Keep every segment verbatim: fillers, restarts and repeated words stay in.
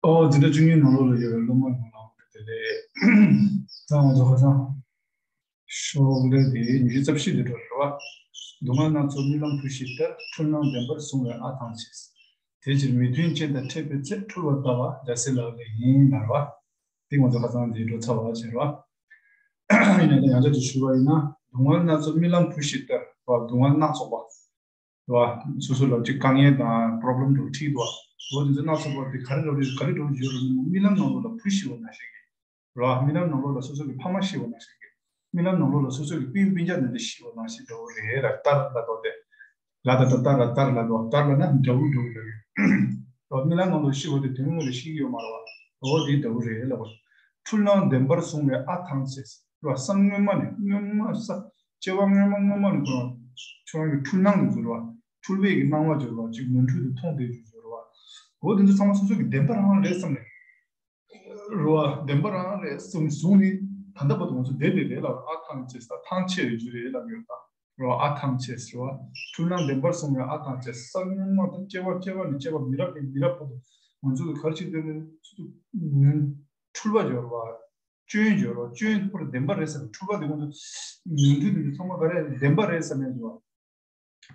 ཨོ། འཛིན་གྲྭ་བཅུ་གཉིས་ནང་ལོགས་ལ་ཡོད་པའི་སློབ་མ་ཡོངས་ལ་འོ་དེ་ལས་ཚང་བ་ཚོ་ཁ་སང་ཤོག་ལས་དེ་ཉི་ཤུ་རྩ་བཞི་དེ་འགྲོ་རེད་བ། སྡུག་བསྔལ་སྣ་ཚོགས་རྨི་ལམ་བུ་ཤི་ལྟར། འཁྲུལ་སྣང་བདེན་པར་བཟུང་བས་ཨ་ཐང་ཆད། དེ་ཕྱིར་མི་མཐུན་རྐྱེན་དང་འཕྲད་པའི་ཚེ། འཁྲུལ་བར་ལྟ་བ་རྒྱལ་སྲས་ལག་ལེན་ཡིན་ལབ་རེད་བ། དེ་ང་ཚོ་ཁ་སང་དེ་འགྲོ་ཚར་བ་བྱས་རེད་བ། ཡིན་ན་ཡང་ཡང་བསྐྱར་ཅིག་ཞུས་པ་ཡིན་ན། སྡུག་བསྔལ་སྣ་ཚོགས་རྨི་ལམ་བུ་ཤི་ལྟར་བ། སྡུག་བསྔལ་སྣ་ཚོགས་པ། རེད་བ། སོ་སོ་ལ་ཅིག་དཀའ་ངལ་དང་པོ་རོབ་ལེམ་འདྲ་བོ་འཕྲད་ཀྱི་འདུག་བ། འོ་དེ་ཚོ་སྣ་ཚོགས་པ་དེ་ག་རེ་འདྲ་བོ་རེད། ག་རེ་འདྲ་བོ་ཡོད་རེད། རྨི་ལམ་ནང་ལོགས་ལ་བུ་ཤི་བ་ནང་བཞིན་གྱི། རེད་བ། རྨི་ལམ་ནང་ལོགས་ལ་སོ་སོ་གི་ཕ་མ་ཤི་བ་ནང་བཞིན་གྱི། རྨི་ལམ་ནང་ལོགས་ལ་སོ་སོ་གི་སྤུན་སྤུན་ཀྱག་འདི་འདྲ་ཤི་བ་ནང་བཞིན་འདྲ་བོ་རེད་ལབ། ལྟར་ལབ་དོ་དེ། ལ་ད་ལྟ་ལ་ལྟར་ལབ་དོ། ལྟར་ལབ་ན་འདྲ་བོ་འདྲ་བོ་ལབ་ཡོད། རེད་བ། རྨི་ལམ་ནང་ལོགས་ཤི་བ་དེ་དོན་དངོས་ལ་ཤི་གི་ཡོད་མ་རེད་བ། འོ་དེ་འདྲ་བོ་རེད་ལབ་པ། འཁྲུལ་སྣང་བདེན་པར་བཟུང་བས་ཨ་ཐང་ཆད། རེད་བ། བསམ་སྔོན་མ་ནས་སྔོན་མ་ས། སྐྱེ་བ་སྔོན་མ་སྔོན་མ་ནས་ཁོ་རང་ཁྱོད་རང་གི་འཁྲུལ་སྣང་དེ་ཚོ་རེད་བ། འཁྲུལ་པའི་གི་སྣང་བ་ཅིག་རེད་བ། ཅིག་ནོར་འཁྲུལ་དུ་མཐོང་བསྡད་རྒྱུ་ཅིག་རེད་བ། འོ་དེ་ཚོ་ཚང་མ་སོ་སོ་གི་བདེན་པ་རང་རེད་བསམ་ནས། རེད་བ། བདེན་པ་རང་རེད་བསམ་བཟུང་ནས་ད་ལྟ་བར་དུ་ང་ཚོ་བསྡད་བསྡད་རེད་ལབ། ཨ་ཐང་ཆད་ས། ཐང་ཆད་ཡོད་རྒྱུ་རེད་ལབ་ཡོད་ད། རེད་བ། ཨ་ཐང་ཆད་ཟེར་བ། འཁྲུལ་སྣང་བདེན་པར་བཟུང་བས་ཨ་ཐང་ཆད། བསམ་སྔོན་མ་དང་སྐྱེ་བ་སྐྱེ་བ་ནས་སྐྱེ་བ་མི་རབས་ནས་མི་རབས་བར་དུ་ང་ཚོ་གི་ག་རེ་བྱེད་འདོད་ནས་ཚུར་དུ་ནོར་འཁྲུལ་པ་སྦྱོར་བ། སྐྱོན་སྦྱོར་བ། སྐྱོན་པོར་བདེན་པ་རེད་བསམ། འཁྲུལ་པ་དེ་ཀུན་ཏུ་ནོར་འཁྲུལ་དེ་ཚོ་ཚང་མ་ག་རེ་བདེན་པ་རེད་བསམ་ཡས་འགྲོ་བ།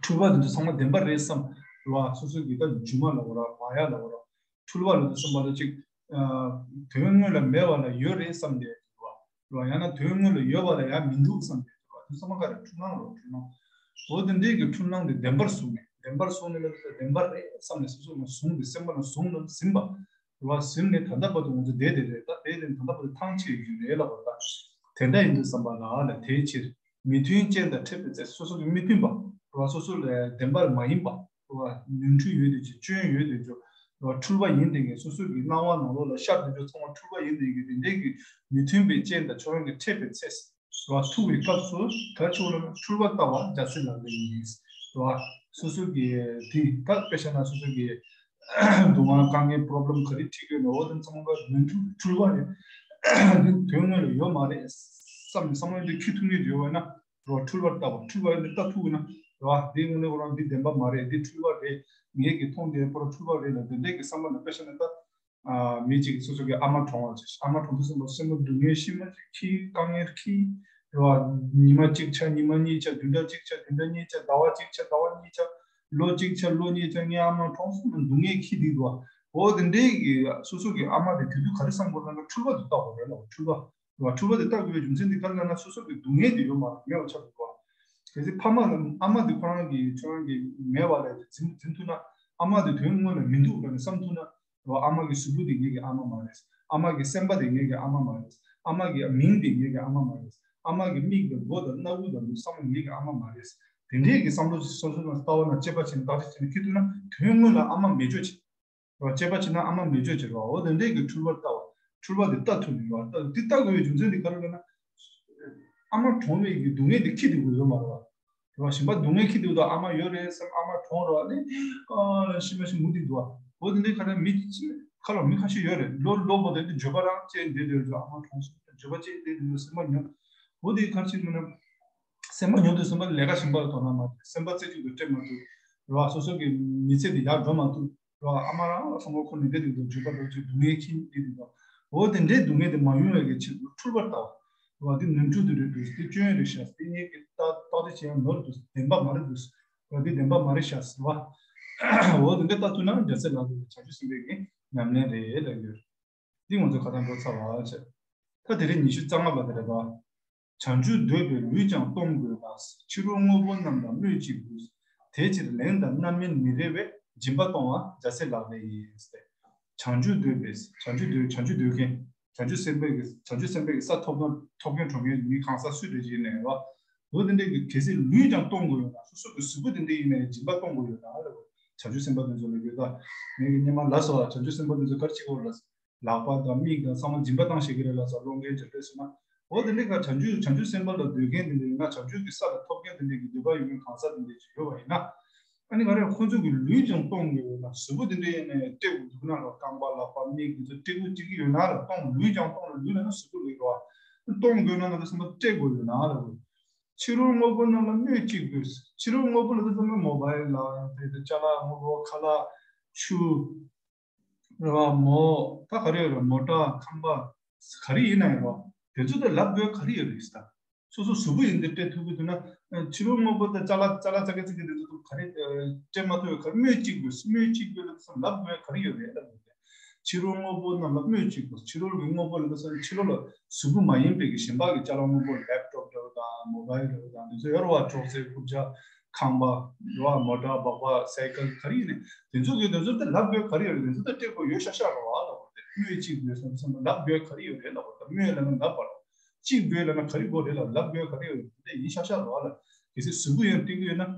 འཁྲུལ་པ་དེ་ཚོ་ཚང་མ་བདེན་པ་རེད་བསམ་བ། སོ་སོ་གི་ད་སྒྱུ་མ་ལ་འོ་ར། མ་ཡ་ལ་འོ་ར། འཁྲུལ་པ་ལ་དུ་བསམ་པ་ལ་ཅིག་ཨ། དོན་དངོས་ལ་མེད་པ་ལ་ཡོད་རེད་བསམ་བསྡད་འགྲོ་བ། ཡང་ན་དོན་དངོས་ལ་ཡོད་པ་ལ་ཡང་མི་འདུག་བསམ་བསྡད་འགྲོ་བ། དེ་ཚང་མ་ག་རེ། འཁྲུལ་སྣང་རེད། འཁྲུལ་སྣང་། འོ་དེ་འདྲའི་གི་འཁྲུལ་སྣང་དེ་བདེན་པར་བཟུང་ནས། བདེན་པར་བཟུང་ནས་ལ་བདེན་པ་རེད་བསམ་ནས་སོ་སོ་ལ་བཟུང་སྟེ། སེམས་པ་ལ་བཟུང་ལ་ཟིན་པ། རེད་བ། ཟིན་ནས་ད་ལྟ་བར་དུ་ང་ཚོ་བསྡད་དེ་རེད། ད་བསྡད་དེ་ད་ལྟ་བར་དུ་ཐང་ཆད་ཡོད་རེད་ལབ་པ། ད་དེ་འདྲ་ཡིན་དུས་ཙམ་པ་ལ་ལ། དེའི་ཕྱིར་མི་མཐུན་རྐྱེན་དང་འཕྲད་པའི་ཚེ། སོ་སོ་གི་མི་མཐུན་པ། རེད་བ། སོ་སོ་ལ་བདེན་པར་མ་ཡིན་པ། རེད་བ། ནོར་འཁྲུལ་ཡོད་དེ་ཅིག་སྐྱོན་ཡོད་དེ་ཅིག་རེད་བ། འཁྲུལ་པ་ཡིན་དེ་ངས་སོ་སོ་གི་སྣང་བ་ནང་ལོགས་ལ་ཤར་དེ་ཅིག་ཚང་མ་འཁྲུལ་པ་ཡིན་དེ་གི་དེ་འདྲའི་གི་མི་མཐུན་པའི་རྐྱེན་དང་ཁྱོད་རང་གི་འཕྲད་པའི་ཚེ། རེད་བ། ཐུག་པའི་སྐབས་སུ་ག་རེ་བྱེད་དགོས་ལབ་ན། འཁྲུལ་པར་ལྟ་བ་རྒྱལ་སྲས་ལག་ལེན་ཡིན། རེད་བ། སོ་སོ་གི་དེ་ད་དཔེ་བཞག་ན་སོ་སོ་གི་སྡུག་བསྔལ་དཀའ་ངལ་པོ་རོབ་ལེམ་ག་རེ་འཕྲད་ཀྱི་ཡོད་ན། འོ་དེ་ཚང་མ་ནོར་འཁྲུལ། འཁྲུལ་པ་རེད། འདི་དོན་དངོས་ལ་ཡོད་མ་རེད་བསམ་ནས་བསམ་བློ་འདི་འཁྱེར་ཐུབ་མཁན་ཡོད་པ་ན། རེད་བ། འཁྲུལ་པར་ལྟ་བ། འཁྲུལ་པ་འདི་ལྟ་ཐུབ་ན། རེད་བ། འདི་དངོས་གནས་ཁོ་རང་འདི་བདེན་པ་མ་རེད། འདི་འཁྲུལ་པ་རེད། ངེད་ཀྱིས་མཐོང་དེ་པོ་ར་འཁྲུལ་པ་རེད་ལབ་དེ་འདྲའི་གི་བསམ་པ་ན། དཔེ་བཞག་ན་ད། ཨ། མི་གཅིག་སོ་སོ་གི་ཨ་མ་གྲོངས་པ་ཅིག་ཨ་མ་གྲོངས་དུས་ཙམ་པ་སེམས་པ་སྡུག་བསྔལ་ཤི་མ་ཤི་འཁྱེར། དཀའ་ངལ་འཁྱེར། རེད་བ། ཉི་མ་གཅིག་ཆགས། ཉི་མ་གཉིས་ཆགས། བདུན་ཕྲག་གཅིག་ཆགས། བདུན་ཕྲག་གཉིས་ཆགས། ཟླ་བ་གཅིག་ཆགས། ཟླ་བ་གཉིས་ཆགས། ལོ་གཅིག་ཆགས། ལོ་གཉིས་ཆགས། ངའི་ཨ་མ་གྲོངས་སོང་ན་སྡུག་བསྔལ་འཁྱེར་བསྡད་འདུག་བ། འོ་དེ་འདྲའི་གི་སོ་སོ་གི་ཨ་མ་དེ་དེ་དུས་ག་རེ་བསམ་དགོས་ལབ་ན། འཁྲུལ་པ་དེ་ལྟ་དགོས་རེད་ལབ། འཁྲུལ་པ། རེད་བ། འཁྲུལ་པ་དེ་ལྟ་དགོས་པའི་རྒྱུ་མཚན་དེ་ག་རེ་ལབ་ན། སོ་སོ་གི་སྡུག་བསྔལ་དེ་ཡོད་མ་རེད། མེད་པ་ཆགས་འདུག་བ། གལ་སྲིད་ཕ་མ་ལ་ཨ་མ་དེ་ཁོ་རང་གི་ཁྱོད་རང་གི་མེད་པ་ལ་འཛིན་འཛིན་ཐུབ་ན། ཨ་མ་དེ་དོན་དངོས་ལ་མི་འདུག་ལབ་ནས་བསམ་ཐུབ་ན། རེད་བ། ཨ་མ་གི་གཟུགས་པོ་དེ་ངེད་ཀྱི་ཨ་མ་མ་རེད། ཨ་མ་གི་སེམས་པ་དེ་ངེད་ཀྱི་ཨ་མ་མ་རེད། ཨ་མ་གི་མིང་དེ་ངེད་ཀྱི་ཨ་མ་མ་རེད། ཨ་མ་གི་མིག་དང་མགོ་དང་སྣ་ཁུག་དང་དེ་ཚང་མ་ངེད་ཀྱི་ཨ་མ་མ་རེད། དེ་འདྲའི་གི་བསམ་བློ་སོ་སོ་ལ་ལྟ་བ་ན་དཔྱད་པ་བྱས་ནས་བརྟག་དཔྱད་བྱས་ནས་འཁྱེར་ཐུབ་ན། དོན་དངོས་ལ་ཨ་མ་མེད་ཆོག་ཅིག་རེད་བ། དཔྱད་པ་བྱས་ན་ཨ་མ་མེད་ཆོག་ཅིག་རེད་བ། འོ་དེ་འདྲའི་གི་འཁྲུལ་པར་ལྟ་བ། འཁྲུལ་པ་དེ་ལྟ་ཐུབ་ནི་རེད་བ། ལྟ། དེ་ལྟ་དགོས་པའི་རྒྱུ་མཚན་དེ་ག་རེ་ལབ་ན། ཨ་མ་གྲོངས་པའི་གི་སྡུག་བསྔལ་དེ་འཁྱེར་བསྡད་དགོས་ཡོད་མ་རེད་བ། རེད་བ། གཞན་པ་སྡུག་བསྔལ་འཁྱེར་བསྡད་དུས། ཨ་མ་ཡོད་རེད་བསམ། ཨ་མ་གྲོངས་རེད་བ། ཨ་ལ་ཤི་མ་ཤི་ངུ་བསྡད་འདུག་བ། འོ་དེ་འདྲའི་ག་རེ་མི་ཁ་ལ་མི་ཁ་ཤས་ཡོད་རེད། ལོ་ལོ་མ་དེ་འགྱོད་པ་རང་བྱས་བསྡད་འདུག་ཨ་མ་གྲོངས་སོང་། འགྱོད་པ་བྱས་བསྡད་འདུག་སེམས་པ་ཉོབ། འོ་དེ་ག་རེ་བྱེད་ཀྱི་ན། སེམས་པ་ཉོབ་དུས་སེམས་པ་ལས་ཀ་གཞན་པ་ལ་དོ་སྣང་མ་བྱེད། སེམས་པ་རྩེ་གཅིག་ཏུ་སྤྲད་མ་ཐུབ། རེད་བ། སོ་སོ་གི་མི་ཚེ་དེ་ཡར་འགྲོ་མ་ཐུབ། རེད་བ། ཨ་མ་རང་ལ་བསམ་བློ་འཁོར་ནས་བསྡད་འདུག་འགྱོད་པ་འདྲ་བོ་ཅིག་སྡུག་བསྔལ་འཁྱེར་བསྡད་འདུག་འོ་དེ་འདྲའི་སྡུག་བསྔལ་དེ་མ་ཡོང་བའི་གི་ཆེད་དུ་འཁྲུལ་པར་ལྟ་བ། རེད་བ། འདི་ནོར་འཁྲུལ་དེ་རེད་འདུག་འདི་སྐྱོན་རེད་ཤག་འདི་ངེད་ཀྱིས་བརྟག་བརྟག་དཔྱད་བྱས་ཡང་ནོར་འདུག་བདེན་པ་མ་རེད་འདུག་རེད་བ། འདི་བདེན་པ་མ་རེད་ཤག་ཟེར་བ། འོ་དེ་འདྲ་ལྟ་ཐུབ་ན་རྒྱལ་སྲས་ལག་ལེན་བྱང་ཆུབ་སེམས་དཔའི་གི་ཉམས་ལེན་རེད་ལབ་ཡོད། འདི་ང་ཚོ་ཁ་སང་འགྲོ་ཚར་བ་བྱས། ད་དེ་རིང་ཉི་ཤུ་རྩ་ལྔ་པ་དེ་རེད་པ། བྱང་ཆུབ་འདོད་པས་ལུས་ཀྱང་གཏོང་དགོས་ལ། ཕྱི་རོལ་དངོས་པོ་རྣམས་ལ་སྨོས་ཅི་དགོས། དེ་ཕྱིར་ལན་དང་རྣམ་སྨིན་མི་རེ་བས། སྦྱིན་པ་གཏོང་བ་རྒྱལ་སྲས་ལག་ལེན་ཡིན། བྱང་ཆུབ་འདོད་པས། བྱང་ཆུབ་འདོད། བྱང་ཆུབ་འདོད་མཁན། བྱང་ཆུབ་སེམས་དཔའི་གི། བྱང་ཆུབ་སེམས་དཔའི་གི་ས་ཐོབ་ན། ཐོབ་མཁན་འགྲོ་མཁན་མི་གང་ཟག་སུ་རེ་ཡིན་ནའི་རེད་པ། འོ་དེ་འདྲའི་གི་གལ་སྲིད་ལུས་ཀྱང་གཏོང་དགོས་ཡོད་ན། སོ་སོ་གི་གཟུགས་པོ་དེ་འདྲ་ཡིན་ནའི་སྦྱིན་པ་གཏོང་དགོས་ཡོད་ན་ལབ། བྱང་ཆུབ་སེམས་དཔའ་དེ་ཚོ་ལ་ཡོད་ད། ངས་གི་སྔོན་མ་ལབ་སོང་བ། བྱང་ཆུབ་སེམས་དཔའ་དེ་ཚོ་ག་རེ་བྱེད་ཀྱི་ཡོད་ལབ། ལག་པ་དང་མིག་དང་ཚང་མ་སྦྱིན་པ་བཏང་ཤེས་ཀྱི་རེད་ལབ་སོང་། སློང་མཁན་བྱེད་འདོད་སོང་ན། འོ་དེ་འདྲའི་ག་བྱང་ཆུབ། བྱང་ཆུབ་སེམས་དཔའ་ལ་འདོད་མཁན་དེ་འདྲ་ཡིན་ན། བྱང་ཆུབ་ཀྱི་ས་ལ་ཐོབ་མཁན་དེ་འདྲའི་གི་འདོད་པ་ཡོད་མཁན་གང་ཟག་དེ་འདྲ་ཅིག་ཡོད་པ་ཡིན་ན། ཨ་ནི་ག་རེ། ཁོ་ཚོ་གི་ལུས་ཀྱང་གཏོང་དགོས་ཡོད་ན། གཟུགས་པོ་དེ་འདྲ་ཡིན་ནའི་སྤྲད་དགོས་འདུག་ན་ར། རྐང་པ་ལག་པ་མིག་དེ་ཚོ་སྤྲད་དགོས་བྱེད་ཀྱི་ཡོད་ན་ར། གཏོང་། ལུས་ཀྱང་གཏོང་ལ། ལུས་ལ་ན་གཟུགས་པོ་ལུས་ར། གཏོང་དགོས་ན་ང་ཚོ་སེམས་པ་སྤྲད་དགོས་ཡོད་ན་ར། ཕྱི་རོལ་དངོས་པོ་རྣམས་ལ་སྨོས་ཅི་དགོས། ཕྱི་རོལ་དངོས་པོ་ལ་དེ་ཚོ་ན་མོ་བཱ་ཡལ་ལ་དེ་དེ་ཅ་ལག་དངོས་པོ། ཁ་ལག་ཆུ། རེད་བ། མོ་ད་ག་རེ་ཡོད་རེད། མོ་ཊ་ཁང་པ་ག་རེ་ཡིན་ན་ཡོད་རེད་བ། དེ་ཚོ་ད་ལབ་དགོས་ག་རེ་ཡོད་རེད་ཟེར། སོ་སོ་གཟུགས་པོ་ཡིན་དེ་སྤྲད་ཐུབ་ཀྱི་འདུག་ན། ཕྱི་རོལ་དངོས་པོ་དང་ཅ་ལག་ཅ་ལག་ཙག་གེ་ཙིག་གེ་དེ་ཚོ་ག་རེ་སྤྲད་མ་ཐུབ་ཡོད། ག་རེ་སྨོས་ཅིག་དགོས། སྨོས་ཅིག་དགོས་ལབ་སོང་ལབ་དགོས་ག་རེ་ཡོད་རེད་ལབ་དགོས། ཕྱི་རོལ་དངོས་པོ་རྣམས་ལ་སྨོས་ཅིག་དགོས། ཕྱི་རོལ་གྱི་དངོས་པོ་ལ་ལ་སོགས་ཕྱི་རོལ་ལ་གཟུགས་པོ་མ་ཡིན་པའི་གི་གཞན་པ་གི་ཅ་ལག་དངོས་པོ་ལེབ་ཊོབ་འདྲ་བོ་དང་མོ་བྷལ་འདྲ་བོ་དང་དེ་ཚོ་ཡོད་རེད་བ། ཅོག་ཙེ་ཁུར་ཆ་ཁང་པ་རེད་བ། མོ་ཊ་སྦག་སྦག་སའི་ཀལ་ག་རེ་ཡིན་ནའི་དེ་ཚོ་གི་དེ་ཚོ་ད་ལབ་དགོས་ག་རེ་ཡོད་རེད། དེ་ཚོ་ད་སྤྲད་དགོས་ཡོད་ཤག་ཤག་རེད་བ་ལབ་དགོས་ཏེ། སྨོས་ཅིག་དགོས་སམ་སམ་ལབ་དགོས་ག་རེ་ཡོད་རེད་ལབ་དགོས། ད་སྨོས་ལབ་ན་ལབ་པ་རེད། ཅིག་དགོས་ལབ་ན་ག་རེ་དགོས་རེད་ལབ། ལབ་དགོས་ག་རེ་ཡོད་རེད། དེ་ཡིན་ཤག་ཤག་རེད་བ་ལ། གལ་སྲིད་གཟུགས་པོ་ཡང་སྤྲད་ཀྱི་ཡོད་ན་རེད་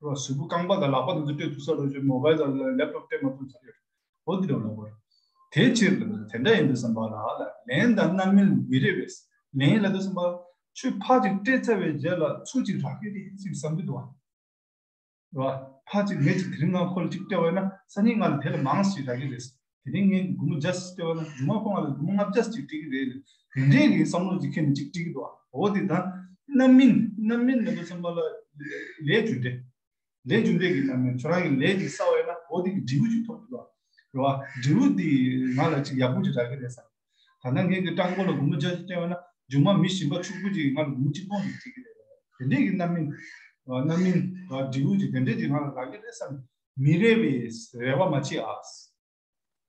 བ། གཟུགས་པོ་རྐང་པ་དང་ལག་པ་དེ་ཚོ་སྤྲད་ཐུབ་ས་རེད་བ། མོ་བྷལ་དང་ལེབ་ཊོབ་སྤྲད་མ་ཐུབ་ས་རེད། འོ་དེ་འདྲ་ལབ་པ་རེད། དེ་ཕྱིར་དེ་འདྲ་ཡིན་དུས་ཙམ་པ་ལ་ལ་ལན་དང་རྣམ་སྨིན་མི་རེ་བས། ལན་ལབ་དུས་ཙམ་པ་ཁྱོད་ཕར་ཅིག་སྤྲད་ཚར་བའི་རྗེས་ལ་ཚུར་ཅིག་རག་གི་རེད་ཅེས་བསམ་གྱི་འདུག་བ། རེད་བ། ཕར་ཅིག་ངས་ཅིག་དེ་རིང་ནང་ཁོ་ལ་ཅིག་སྤྲད་པ་ཡིན་ན་སང་ཉིན་ང་ལ་དེ་ལས་མང་ཞིག་རག་གི་རེད། དེ་རིང་ངས་སྒོར་མོ་བརྒྱ་ཞིག་སྤྲད་པ་ན་རྗེས་མ་ཁོ་ང་ལ་སྒོར་མོ་ལྔ་བརྒྱ་ཞིག་སྤྲད་ཀྱི་རེད། དེ་འདྲའི་གི་བསམ་བློ་ཅིག་འཁྱེར་ནས་ཅིག་སྤྲད་ཀྱི་འདུག་བ། འོ་དེ་ད་རྣམ་སྨིན། རྣམ་སྨིན་ལབ་དུས་ཙམ་པ་ལ་ལས་རྒྱུ་འབྲས། ལས་རྒྱུ་འབྲས་ཀྱི་རྣམ་སྨིན། ཁྱོད་རང་གིས་ལས་ཅིག་བསགས་པ་ཡིན་ན་འོ་དེ་གི་འབྲས་བུ་ཅིག་ཐོབ་ཀྱི་འདུག་བ། རེད་བ། འབྲས་བུ་དེ་ང་ལ་ཅིག་ཡག་པོ་ཅིག་རག་གི་རེད་བསམ། ད་ལྟ་ངས་ཀྱི་སྤྲང་པོ་ལ་སྒོར་མོ་བརྒྱ་ཞིག་སྤྲད་པ་ན་རྗེས་མ་མི་གཞན་པ་ཕྱུག་པོ་ཅིག་གིས་ང་ལ་སྒོར་མོ་གཅིག་སྟོང་ཞིག་སྤྲད་ཀྱི་རེད། དེ་འདྲས་ཀྱི་རྣམ་སྨིན། རྣམ་སྨིན་འབྲས་བུ་ཅིག་དེ་འདྲས་ཅིག་ང་ལ་རག་གི་རེད་བསམ། མི་རེ་བས་རེ་བ་མ་བྱེད་ཨ།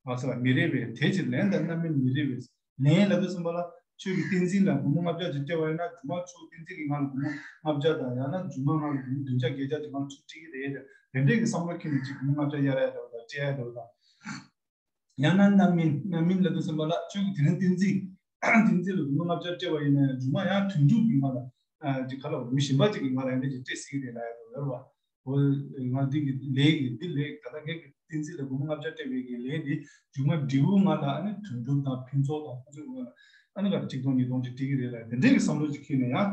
ཨ་ཟེར་བ། མི་རེ་བས། དེ་ཕྱིར་ལན་དང་རྣམ་སྨིན་མི་རེ་བས། ལན་ལབ་དུས་ཙམ་པ་ལ་ཁྱོད་ཀྱིས་བསྟན་འཛིན་ལ་སྒོར་མོ་ལྔ་བརྒྱ་ཅིག་སྤྲད་པ་ཡིན་ན་རྗེས་མ་ཁྱོད་བསྟན་འཛིན་གྱིས་ང་ལ་སྒོར་མོ་ལྔ་བརྒྱ་དང་ཡང་ན་རྗེས་མ་ང་ལ་སྒོར་མོ་བདུན་བརྒྱ་བརྒྱད་བརྒྱ་ཅིག་ང་ལ་ཚུར་སྤྲད་ཀྱི་རེད། དེ་འདྲས་ཀྱི་བསམ་བློ་འཁྱེར་ནས་ཅིག་སྒོར་མོ་ལྔ་བརྒྱ་གཡར་ཡ་འདྲ་བོ་དང་སྤྲད་ཡ་འདྲ་བོ་དང་། ཡང་ན་རྣམ་སྨིན། རྣམ་སྨིན་ལབ་དུས་ཙམ་པ་ལ་ཁྱོད་ཀྱིས་དེ་རིང་བསྟན་འཛིན། བསྟན་འཛིན་ལ་སྒོར་མོ་ལྔ་བརྒྱ་སྤྲད་པ་ཡིན་ན་རྗེས་མ་ཡང་དོན་གྲུབ་ཀྱིས་ང་ལ་ཨ་ཅིག་ག་ལ་བ་མི་གཞན་པ་ཅིག་གིས་ང་ལ་ཡང་འདི་ཅིག་སྤྲད་སྲིད་ཀྱི་རེད་ལབ་ཡ་འདྲ་བོ་ཡོད་རེད་བ། འོ་ང་འདི་གི་ལས་ཀྱི་འདི་ལས་ད་ལྟ་ངས་ཀྱི་བསྟན་འཛིན་ལ་སྒོར་མོ་ལྔ་བརྒྱ་སྤྲད་པའི་གི་ལས་འདི་རྗེས་མ་འབྲས་བུ་ང་ལ་ཨ་ནི་དོན་གྲུབ་དང་ཕུན་ཚོགས་དང་ཁོང་ཚོས་ང་ལ་ཨ་ནི་ག་རེ་གཅིག་སྟོང་ཉིས་སྟོང་ཅིག་སྤྲད་ཀྱི་རེད་ལབ་དེ་འདྲས་ཀྱི་བསམ་བློ་ཅིག་འཁྱེར་ནས་ཡང་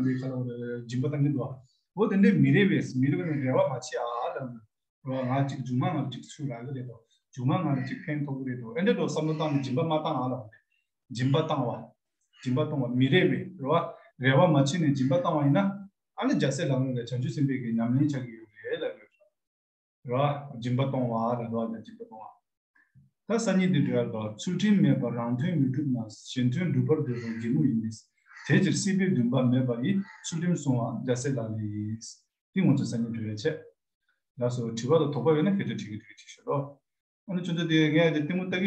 འདི་ག་ལ་བ་སྦྱིན་པ་བཏང་གི་འདུག་བ། འོ་དེ་འདྲས་མི་རེ་བས། མི་རེ་བས་ནི་རེ་བ་མ་བྱེད་ཨ་ལབ་ནས། རེད་བ། ང་གཅིག་མཇུག་མ་ང་ལ་གཅིག་ཚུར་རག་གི་རེད་དོ། མཇུག་མ་ང་ལ་གཅིག་ཕན་ཐོགས་ཀྱི་རེད་དོ། ཨེ་འདྲ་འགྲོ་བསམ་བློ་བཏང་ནས་སྦྱིན་པ་མ་བཏང་ཨ་ལབ་རེད། སྦྱིན་པ་བཏང་བ། སྦྱིན་པ་གཏོང་བ། མི་རེ་བས་རེད་བ། རེ་བ་མ་བྱས་ནས་སྦྱིན་པ་བཏང་བ་ཡིན་ན་ཨ་ནི་རྒྱལ་སྲས་ལག་ལེན་ལ་བྱང་ཆུབ་སེམས་དཔའི་གི་ཉམས་ལེན་ཆགས་ཀྱི་ཡོད་རེད་ལབ་ཡོད་རེད་བ། སྦྱིན་པ་གཏོང་བ་ལ་རེད་བ། སྦྱིན་པ་གཏོང་བ། ད་སང་ཉིན་འདི་འགྲོ་ཡ་ལ། ཚུལ་ཁྲིམས་མེད་པར་རང་དོན་མི་འགྲུབ་ན། གཞན་དོན་སྒྲུབ་པར་འདོད་པ་གད་མོ་ཡིན་ནི། དེ་ཕྱིར་སྲིད་པའི་འདུན་པ་མེད་པ་ཡི། ཚུལ་ཁྲིམས་བསྲུང་བ་རྒྱལ་སྲས་ལག་ལེན་ཡིན། འདི་ང་ཚོ་སང་ཉིན་འགྲོ་ཡ་བྱས། ལགས་སོ། དྲི་བ་དང་དོགས་པ་ཡོད་ན་སྐད་ཆ་དྲི་གི་དྲི་གི་དྲི་ཤོག་ལོ། ཨ་ནི་ཁྱོད་ཚོ་དེ་ངས་དེ་ལྟད་མོ་ལྟ་གི